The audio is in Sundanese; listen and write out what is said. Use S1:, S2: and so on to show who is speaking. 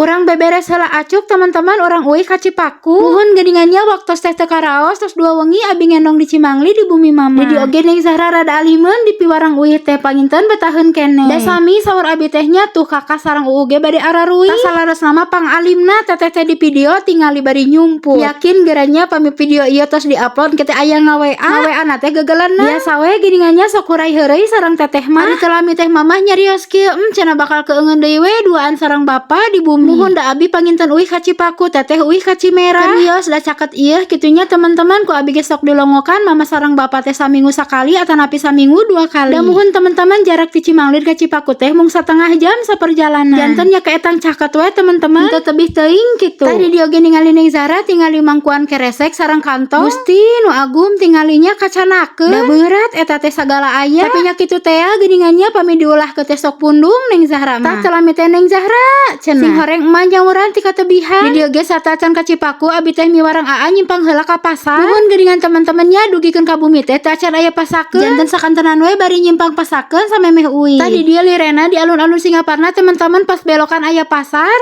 S1: Urang beberes heula acuk, teman-teman, urang uih ka Cipaku. Muhun geuningan nya, waktos teh teu karaos, tos 2 wengi abi ngendong di Cimangli, di bumi mama. Jadi oge Neng Zahra rada alimeun di piwarang uih teh, panginten betaheun keneh. Da sami saur abi teh nya, tuh kakak sareng uu ge bade araruih. Tah, salaresna mah pangalimna teteh teh di video tingali bari nyumput. Yakin geura nya, pami video ieu tos diupload kita aya nga-WA. Nga-WA na teh gegelenna. Biasa we geuningan nya, sok hurai heureuy sareng teteh mah. Ari teu lami teh mamah nyarios kieu, cenah bakal keungeun deui we duaan sareng bapa di bumi. Muhun, da abi panginten uih ka Cipaku, teteh uih ka Cimerah. Serius da caket ieu kitu nya, teman-teman, ku abi ge sok dilongokan mama sareng bapa teh saminggu sakali atanapi saminggu dua kali. Da muhun, teman-teman, jarak ti Cimanglir ka Cipaku teh mung satengah jam saperjalanan. Janten nya keetang caket we, teman-teman. Teu tebih teuing kitu. Tah, di dieu oge ningali Neng Zahra tingali mangkuan keresek sareng kantong. Gusti nu agung, tingalinya kacanakeun. Da berat eta teh, sagala aya. Tapi nya kitu teh geuningan nya, pami diulah ke teh sok pundung Neng Zahra mah. Tah, teu lami teh Neng Zahra cenah. Sing horeng emak nyawuran ti katebihan. Di dieu ge satacan ka Cipaku abi teh miwarang aa nyimpang heula ka pasar. Muhun geuningan, teman-temannya, dugikeun ka bumi teh teu acan aya pasakeun. Janten sakantenan we bari nyimpang pasakeun samemeh uih. Tah, di dieu lirena di alun-alun Singaparna, teman-teman, pas belokan aya pasar.